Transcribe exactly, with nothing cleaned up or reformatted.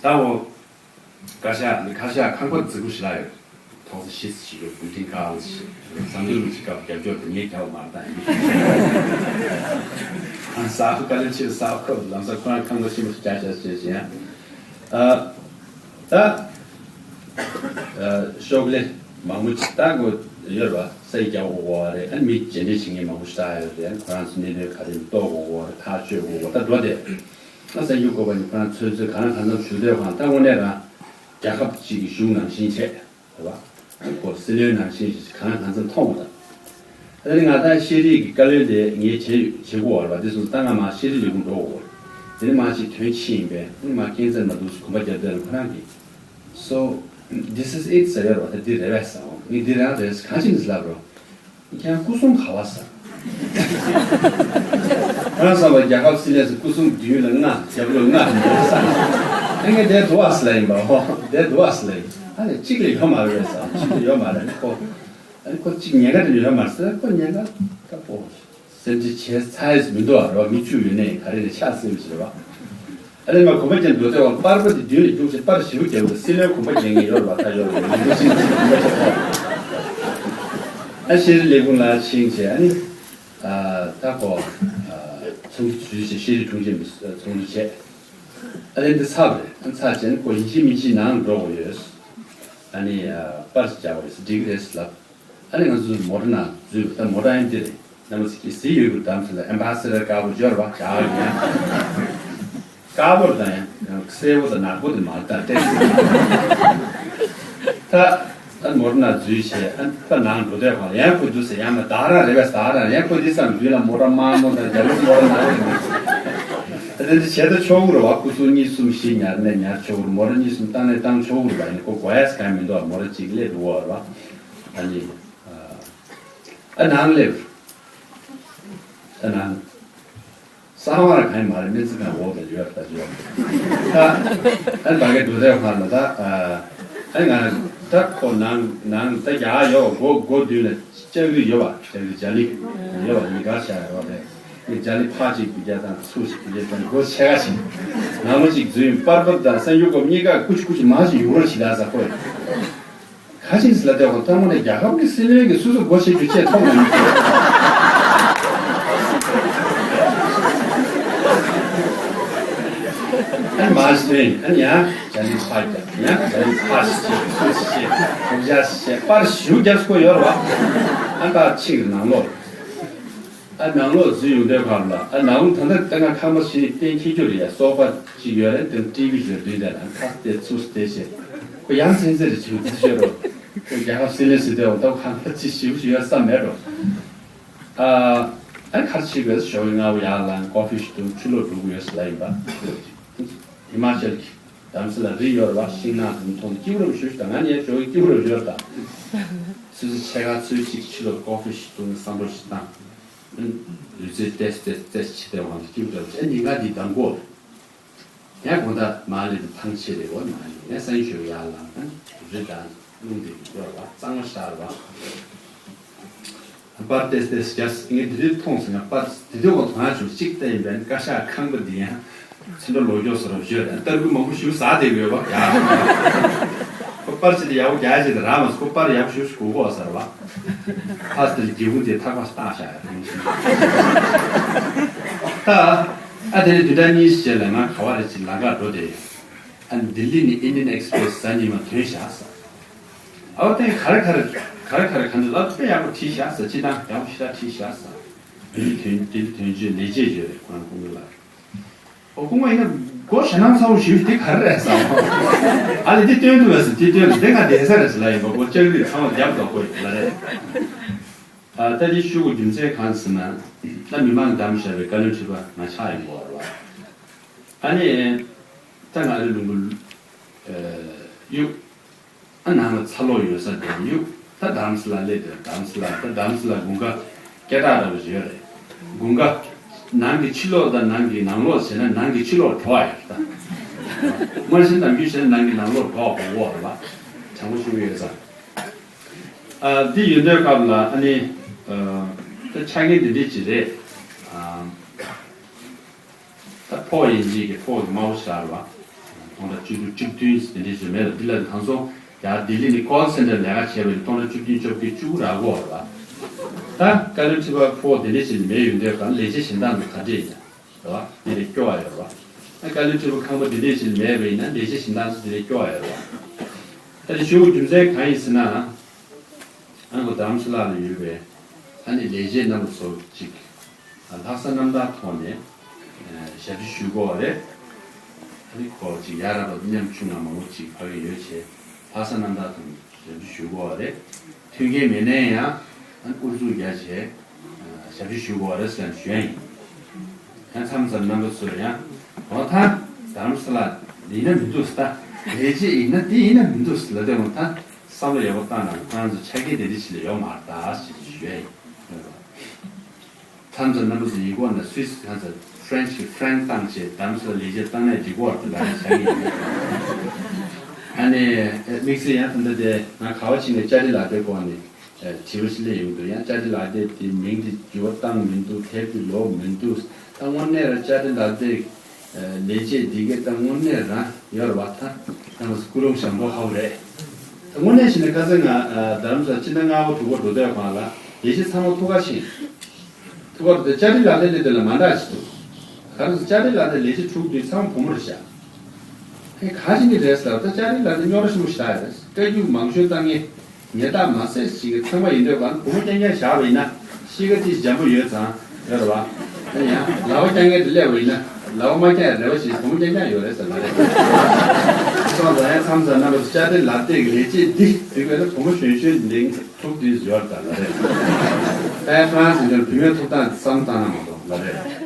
ད་འོ། བཀའ་ཤག་འདི་བཀའ་ཤག་ཁང་པ་རྫིག་པོ་ཞིག་ལ་ཡོད། ཐོག་ས་ཤི་ཤི་ཡོད་བུ་ཏིང་ཁ་ཨང་ཞིག་བཟང་འདུལ་ལུགས་ཀྱི་སྐབས་རྒྱབ་སྐྱོར་དེ་ངས་རྒྱབ་མར་བཏང་ཡིན། ཨ་ས་ཨུ་ཀ་ལན་ཆེ་ས་ཨུ་ཁབ་ལམ་སང་ཁོ་རང་ཁང་པ་ཤི་མ་ཤི་བྱ་བྱ་བྱས་ཤིང་ཨ། ད་ཤོག་ལེ་མང་པོ་ཅིག་ལྟ་དགོས་ཡོད་རེད་བ། སའི་རྒྱ་འོ་བ་རེད། ཨ་མི་རྗེས་འདྲེན་བྱེད་མཁན་མང་པོ་ཞིག་ལྟ་ཡོད་རེད། ཨ་ཁོ་རང་ཚོ་གནད་དོན་ག་རེ་རྟོགས་དགོས་རེད། ཐག་གཅོད་དགོས་རེད། ད་འགྲོ་དེ། ང་གསར་འགྱུར་བཀོད་པ་ནི་ཁོ་རང་ཚོས་ཚོས་གང་ལ་གང་འཚམ་ཞུ་འདོད་གང་ལྟ་དངོས་གནས་རང་རྒྱལ་ཁབ་ཅིག་གི་གཞུང་ནང་བཞིན་བྱས་རེད་བ། ཁོ་སྲིད་བློན་ནང་བཞིན་ཞིག་གང་ལ་གང་འཚམ་མཐོང་བ་དང་། ད་ནི་ང་ད་ཤེས་རིག་གི་བཀའ་བློན་དེ་ངས་བྱེད་བྱེད་དགོས་བ་རེད་བ། དེ་སོང་ཙང་ད་ང་མ་ཤེས་རིག་ལས་ཁུངས་འགྲོ་དགོས་རེད། དེ་ནི་མ་ཞིག་དོན་ཕྱིན་ཡིན་པས་ཨ་ནི་མ་སྐྱེ་འཚར་མ་འདུག་སུ་གོམ་པ་རྒྱབ་བསྡད་ལ་ཁོ་རང་གིས། So this is it ཟེར་ཡོད་རེད་བ། ད་འདི་རེད་བས་ཟེར་འོང་། ངས་འདི་རང་རེད་གང་ཕྱིན་ཟེར་ལབ་རོགས། ཁྱེད་རང་སྐུ་སྲུང་ག་བ་ཟེར། ང་བསམ་པ་རྒྱལ་ཁབ་སྲིད་གནས་སུ་སྐུ་སྲུང་མདུན་ལ་ལྔ་རྒྱབ་ལོགས་ལྔ་ཟེར། ཨ་ངས་དེ་དུ་བ་ཟེར་ལ་ཡིན་པ་ཧོ། དེ་དུ་བ་ཟེར་ལ་ཡིན། ཨ་ནི་གཅིག་ལས་ཡོད་མ་རེད་བས་ཟེར། གཅིག་ལས་ཡོད་མ་རེད། ཨ་ནི་ཁོ་ཨ་ནི་ཁོ་གཅིག་ཉེན་ཁ་དེ་ཡོད་མ་རེད་ཟེར། ཁོ་ཉེན་ཁ་ད་པོ་སེམས་ཁྲལ་བྱས་ཚར་ཡས་མི་འདུག་ཨ་རོ། མི་བཅུ་ཡོད་ནས་ག་རེ་ལས་ཆགས་སྲིད་ཟེར་བ། ཨ་ནི་ང་གོམ་པ་ཅན་འགྲོ་དུས་པར་པ་དེ་མདུན་ལ་རྒྱུགས་ཤིག་པར་ཞིབ་རྒྱབ་ལ་སྲིད་བློན་གོམ་པ་རྒྱག་མཁན་ཡོད་རེད་བ། ད་ཡོད་རེད། མི་འདུག་ཤིང་ཤིང་གོམ་པ་ཅན་ཐོག་ཨ་ཤེས་རིག་ལས་ཁུངས་ལ་ཕྱིན་བྱས་ཨ་ནི། ཨ་ད་ཁོ་ཨ་ཚོགས་འདུ་ཞུས་བྱས་ཤེས་རིག་དྲུང་ཆེ་ཚོགས་འདུ་བྱས། ཨ་ནི་འདི་ཚར་བ་རེད། ཨ་ཚར་བྱས་ནི་ཁོ་ཡིན་གཅིག་མིན་གཅིག་ནང་འགྲོ་དགོས་ཡོད། ཨ་ནི་ཨ་པར་ཞིག་རྒྱག་དགོས་ཡོད་འགྲིག་གི་རེད་ལབ། ཨ་ནི་ང་ཚོ་མོ་ཊ་ནང་འཛུལ། ད་མོ་ཊ་ཡང་འདི་རེད། རྣམ་པ་ཚོ་གིས་གཟིགས་ཡོད་རྒྱུ་གདམ་ཚོད་ལ་ཨེམ་བྷ་སེ་ཌར་དཀར་པོ་འབྱོར་བ་བྱ་ཡང་། དཀར་པོར་དང་ཡང་སེར་པོ་དང་ནག་པོ་དེ་མ་ལྟ་སྟེ། ད་ཨ་མོ་ཊ་ནང་འཛུལ་བྱས་ཨ་ད་ནང་འགྲོ་དུས་གང་ལ་ཡང་ཁོ་འདུག་ཟེར། ཡང་མ་ད་རང་རེད་པས། ད་རང་ཡང་ཁོ་འདི་ཙམ་འདུས་ལ་མོ་ཊ་དམར་མོ་དང་རྒྱ་ལོ་མོ་ཊ་ནག་པོ་དེ་མ་ད་དེ་འདྲ་བྱས་ད་ཆོག་གི་རེད་བ། སྐུ་སྲུང་གཉིས་གསུམ་བཞི་ཉར་ནས་ཉར་ཆོག་གི་རེད། མོ་ཊ་གཉིས་གསུམ་བཏང་ནས་བཏང་ཆོག་གི་རེད་བ། ཡིན་ཁོ་དགོས་ཡས་གང་མི་འདུག་བ། མོ་ཊ་གཅིག་སླེབས་འགྲོ་བ་རེད་བ། ཨ་ནི། ཨ་ནང་སླེབས། ཨ་ནང་། གསང་བ་ར་གང་ཡང་མ་རེད། སྨན་རྩིས་ཁང་འོག་ཏུ་ཡོད་ད་ཡོད། ད་ཨ་ནི་ད་གའི་འགྲོ་དེབ་ཁང་ལ་ད་ཨ་ནི་ང་ད་ཁོ་ནང་ནང་ད་རྒྱ་ཡོད་སྒོ་སྒོ་མདུན་ལ་ལྕགས་རི་ཡོད་པ། ལྕགས་རི་རྒྱ་ལི་ཡོད་པ་ནི་གར་བྱ་ཡོད་པ་རེད། ནི་རྒྱ་ལི་ཕ་གཅིག་དུ་རྒྱ་དང་ཚུགས་ཤིག་དུ་རྒྱ་དང་སྒོ་ཕྱེ་ག་ཞིག་ནང་ལོ་ཅིག་འཛུལ་ཡིན། པར་པར་དང་གསར་འགྱུར་སྐོར་གཉིས་ཀ་ཀུ་ཅི་ཀུ་ཅི་མ་ཞིག་ཡོང་རོགས་བྱེད་ད་ཟེར་ཁོས། ག་ཅིག་ཟེར་ལ་དེ་ཁོ་ཐང་མོ་ནས་རྒྱལ་ཁབ་ཀྱི་སྲིད་བློན་གྱི་སུ་སུ་སྒོ་ཕྱེ་རྒྱུ་ཆེད་ཐོག་ནས་ཨ་ནི་མ་ཤི་ཨ་ནི་ཡང་རྒྱ་ལི་ཕ་རྒྱ་ཡང་རྒྱ་ལི་ཕ་ཤི་ཤི་ཤི་ཤི་ཤི་ཤི་པར་ཞུ་རྒྱབ་སྐོ་ཡོད་ར་བ། ཨ་ད་ཕྱིར་ནང་ལོགས། ཨ་ནང་ལོགས་འཛུལ་ཡོང་དུས་ཁར་ལ་ཨ་ནང་ལོགས་ད་ལྟ་ལྟ་ང་ཁ་མ་ཞིག་གཏན་འཁེལ་རྒྱུ་རེད་ཡ། སོ་ཕ་ཅིག་ཡོད་རེད། དེ་ཊི་ཝི་ཞིག་མདུན་དེ་ལ་ཁ་བལྟས་ཚུར་བལྟས་བྱས་ཁོ་ཡང་ཚན་ཚན་རེ་བྱུང་འཛུལ་ཤོད་རོགས། ཁོ་རྒྱལ་ཁབ་སྲིད་བློན་ཟེར་དུས་འོང་ད་ཁ་མ་ཅིག་ཞིབ་ཞིབ་ཡོད་བསམ་མེད་རོགས། ཨ་ཨ་ཁར་ཕྱིན་པས་ཞོགས་ཀྱི་སྔ་པོ་ཡར་ལངས་ཀོ་ཧྥི་ཞིག་འཐུང་ཕྱི་ལོགས་འགྲོ་གི་ཡོད་ཟེར་ལབ་ཡིན་པ། ཧི་མ་ཅལ་གྱི། དམ་སྲི་ལ་རི་ཡོད་རེད་བ། ཤིང་ནགས་དེ་མཐོང་དུས་སྐྱིད་པོ་རེ་ཞུ་ཞུ་དང་། ང་ནི་ཞོགས་ཀྱི་སྐྱིད་པོ་རེ་ཡོད་དང་། སོ་སོ་ཕྱེད་ཀ་ཚོད་ཅིག་ཕྱི་ལོགས་ཀོ་ཧྥི་ཞིག་འཐུང་ནས་བསམ་བློ་ཞིག་བཏང་། ལུས་རྩལ་ཏེས་ཏེས་ཏེས་བྱེད་དེ་འོང་དུས་སྐྱིད་པོ་རེ་ཡོད། ཨ་ཉིན་ག་འདི་དང་པོ། ཡང་དགོང་དག་མ་ལས་དེ་ཐང་ཆད་རེད་བ། མ་ལས་ཡང་སང་ཞོགས་ཡར་ལངས་ན་རི་དང་རླུང་དེ་ཡོད་རེད་བ། གཙང་མ་ཤར་བ། པར་ཏེས་ཏེས་རྒྱབ་ངས་འདི་རིགས་མཐོང་སོང་། ང་པར་འདི་དུས་འོ་མཐོང་ཡ་བྱུང་། གཅིག་བལྟས་ཡིན་པས་ན་བཀའ་ཤག་ཁང་པ་འདི་ཡང་ཚུར་འགྲོ་ལོག་རྒྱོག་སོ་རབ་བཞོས་དང་སྟར་ཁུ་མང་པོ་ཞིག་ཟ་བསྡད་ཡོད་པ་ཡ། ཁོ་པར་ཅི་དེ་ཡག་པོ་རྒྱག་ཅིག་དེ་རག་མ་སོང་། ཁོ་པར་ཡག་པོ་ཞིག་གོ་གོ་ཟེར་བ། ཕ་སི་དེར་སྒེའུ་ཁུང་དེ་ཐག་པ་བཏགས་བཞག་ཡ་ཐང་ཞིག་ད་ཨ་དེ་ནས་བདུན་ཕྲག་གཉིས་ཤིག་རྗེས་ལ་ང་ག་བ་རེ་ཅིག་ལམ་ཁར་འགྲོ་བསྡད་ཡོད། ཨ་ལྡི་ལི་ནས་ཨིན་ཌི་ཡན་ཨེག་སི་པི་རེ་སི་གཟའ་ཉི་མ་ཐོན་བཞག་ཟེར། ཨའོ་དེ་ག་རེ་ག་རེ་ག་རེ་ག་རེ་ག་འདི་ལབ་དཔེ་ཡག་པོ་བྲིས་བཞག་ཟེར། སྤྱི་བཏང་ཡག་པོ་ཞེ་དྲག་བྲིས་བཞག་ཟེར། ལྡི་ལི་དོན་ལྡི་ལི་དོན་གཅོད་ལས་བྱེད་ཡོད་རེད། ཁོ་རང་སྐུ་ངོ་ལགས། ཨོ་སྐུ་ངོ་ཡིན་ན་སྒོ་ཞེད་སྣང་ཚ་བོ་ཞིག་འདི་ག་རེ་རེད་ཟེར། ཨ་ལས་འདི་སྟོན་ཐུབ་པས་ཟེར། འདི་སྟོན་ལ་འདི་ང་བསྡད་ས་རེད་ཟེར་ལབ་ཡིན་པ། སྒོ་ལྕགས་རིས་ཚང་མ་རྒྱབ་དང་ཁོ་ཡིན་ལ་རེད། ཨ་ད་འདི་ཞུ་དགོས་རྒྱུ་མཚན་གང་ཟེར་ན། ད་མི་མང་གདམ་བཞག་པའི་བཀའ་བློན་ཁྲི་པ་ང་ཆགས་ཡིན་པ་རེད་བ། ཨ་ནི། ད་ང་རེ་ལུང་པ་གཡུག་ཨ་ནང་ལ་ཚ་ལོག་ཡོད་ས་དེ་གཡུག་ད་དྷ་རམ་ས་ལ་སླེབས་དེ། དྷ་རམ་ས་ལ་ད་དྷ་རམ་ས་ལ་དགུན་ཁ་སྐད་གྲགས་འདྲ་པོ་ཞིག་ཡོད་རེད། དགུན་ཁ་ནང་གི་ཕྱི་ལོགས་དང་ནང་གི་ནང་ལོགས་བྱས་ན་ནང་གི་ཕྱི་ལོགས་བྲོ་བ་ཡོད་ད། དམར་ཤིང་ནམ་རྒྱུན་བྱས་ན་ནང་གི་ནང་ལོགས་བྲོ་བ་གོ་གོ་རེད་བ། གྲང་པོ་ཞུ་གི་ཡོད་ས། ཨ་འདི་ཡོད་དུས་སྐབས་ལ་ཨ་ནི་ཨ་ད་ཆ་རྐྱེན་འདི་འདྲས་ཅིག་རེད། ཨ་ད་ཕོག་ཡིན་གཅིག་གི་ཕོག་གི་དམའ་བོ་ཞིག་རེད་བ། སྟོང་ཕྲག་ བཅུ་དྲུག་བཅུ་བདུན་དེ་འདྲས་ཞིག་མེད་ལ། འདི་ལ་དེང་སང་ཡར་ལྡི་ལི་ནས་ཀོལ་སེན་ཊར་ལས་ཀ་བྱས་པ་ཡིན་ན་སྟོང་ཕྲག་བཅུ་བདུན་བཅོ་བརྒྱད་བཅུ་དགུ་རག་གི་ཡོད་རེད་པ། ད་བཀའ་བློན་ཁྲི་པ་ཕོ་དེ་འདྲས་ཞིག་མེད་ཡོང་དུས་གང་ལས་བྱེད་གཞན་དག་ཚོ་ག་འདྲས་ཡིན་ན། རེད་བ། དེ་ལས་སྐྱོ་བ་ཡོད་རེད་བ། ཨ་བཀའ་བློན་ཁྲི་པ་ཁང་པ་འདི་འདྲས་ཞིག་མེད་པ་ཡིན་ན་ལས་བྱེད་གཞན་དག་ཚོ་དེ་ལས་སྐྱོ་བ་ཡོད་རེད་བ། ད་དེ་ཞུ་དགོས་རྒྱུ་མཚན་གང་ཡིན་ཟེར་ན། ཨ་ནི་ཁོ་རྡ་རམ་ས་ལ་ལ་ཡོད་པའི་ཨ་ནི་ལས་བྱེད་རྣམ་པ་ཚོ་ཅིག་ལྷག་བསམ་རྣམ་དག་ཐོག་ནས་ཞབས་ཕྱི་ཞུ་དགོས་པ་རེད། ཨ་ནི་ཁོ་ཅིག་ཡ་རབས་པ་མཉམ་ཆུང་ང་མང་པོ་ཅིག་ཕ་གི་ཡོད་བྱས་ལྷག་བསམ་རྣམ་དག་ཐོག་ནས་ཞབས་ཕྱི་ཞུ་དགོས་པ་རེད། མཐུན་རྐྱེན་མེད་ནའི་ཡང་ཨ་ནི་ཨུ་ཚུགས་རྒྱག་བྱས་ཞབས་ཕྱི་ཞུ་དགོས་པ་རེད་ཟེར་ནས་ཞུ་ཡ་ཡིན། ཡང་མཚམས་མཚམས་རྣམ་པ་ཚོས་ཡང་འོ་ད་རྡ་རམ་ས་ལ་ཡིན་ན་མི་འདུག་ད་ལས་བྱེད་ཡིན་ན་དེ་ཡིན་ན་མི་འདུག་ལབ་དེ་འོ་ད་བསམ་བློ་ཡག་པོ་བཏང་ན་ཁོ་རང་ཚོ་ཆ་རྐྱེན་དེ་འདྲ་ཞིག་ལ་ཡོད་མ་རེད་ད་ཞེས་ཞུ་ཡ་ཡིན། མཚམས་མཚམས་རྣམ་པ་ཚོ་ཡིན་གོ་ན་སུད་སི་ཁ་ཚ་ཧྥ་རན་ཆི་གི་ཧྥ་རན་ཀི་བཏང་བྱས་རྡ་རམ་ས་ལ་ལས་བྱེད་བཏང་ནས་འགྲིག་གོ་བར་དུ་ལ་ཆ་རྐྱེན་ཡིན། ཨ་ནི་དམིགས་བསལ་ཡང་ད་ལྟ་དེ་ང་ག་བ་ཕྱིན་ནས་བཅར་འདྲི་ལག་དེབ་སྐོར་ནས། དྲི་བ་ཞིག་སླེབས་ཡོང་འདུག་ཡང་བཅར་འདྲི་ལག་དེབ་དེ་མིང་དེ་འགྱུར་བ་བཏང་མི་འདུག་དེབ་དེ་ལོག་མི་འདུག་ད་དངོས་གནས་རང་བཅར་འདྲི་ལག་དེབ་ལས་བྱེད་འདི་གའི་ད་དངོས་གནས་རང་ཡོད་རེད་བ། ད་ད་ང་སྐུ་རུང་ཞང་པོ་ཧའོ་རེད། ད་དངོས་གནས་བྱས་ན་ཁ་སང་ང་རྡ་རམ་ས་ཕྱི་ཟླ་ལྔ་པ་དྲུག་པ་འགྲོ་དུས་གང་ལ་ལས་བྱེད་ཚང་མ་ཐུག་ག་ཕྱིན། ཐུག་པར་དེ་བཅར་འདྲི་ལག་དེབ་དེ་ལ་མ་འདྲ་ཞིག་འདུག་ག་རེ་ཟེར་བཅར་འདྲི་ལག་དེབ་ལས་བྱེད་དྲུག་དེ་ཚང་མ་བུ་མོ་རེད་ཤག་ཨེ་ག་ཅི་ནི་རེད་ཟེར་ད་བཅར་འདྲི་ལག་དེབ་རྙོག་དྲ་ཞིག་མོ་ཞིག་ད་རེད། བཀའ་བཀྱོན་མང་ཤོས་བཏང་ངེས་ཉེས་རྟགས་མ་སེལ་ཞིག་གི་ཚང་མ་ཡིན་འདོད་པ་བུ་མོ་རྐྱང་རྐྱང་བཞག་པ་ཡིན་ན་གཤིས་ཀ་ཅིག་འཇམ་པོ་ཡོད་ཙང་ཡོད་རེད་བ། ཨེ་ཡང་ལག་པ་རྐྱང་རྐྱང་དེ་སླེབས་པ་ཡིན་ན་ལག་པ་མ་རྐྱང་རེ་བ་ཞིག་བུ་མོ་རྐྱང་རྐྱང་ཡོད་རེད་ཟེར་ལ་རེད། སོང་ཙང་ཡང་མཚམས་མཚམས་རྣམ་པ་ཚོ་བཅར་འདྲི་ལག་དེབ་ཀྱི་ལས་བྱེད་འདི་བྲིས་པས་ན་བུ་མོ་གཞོན་གཞོན་འདི་ཐུག་དུས་ཡོད་རེད་ད་ལ་རེད། ཨེ་ཧྥ་རན་སི་འདིར་བུད་མེད་ཐོབ་ཐང་བསམ་བཏང་ན་མ་གཏོགས་ལ་རེད།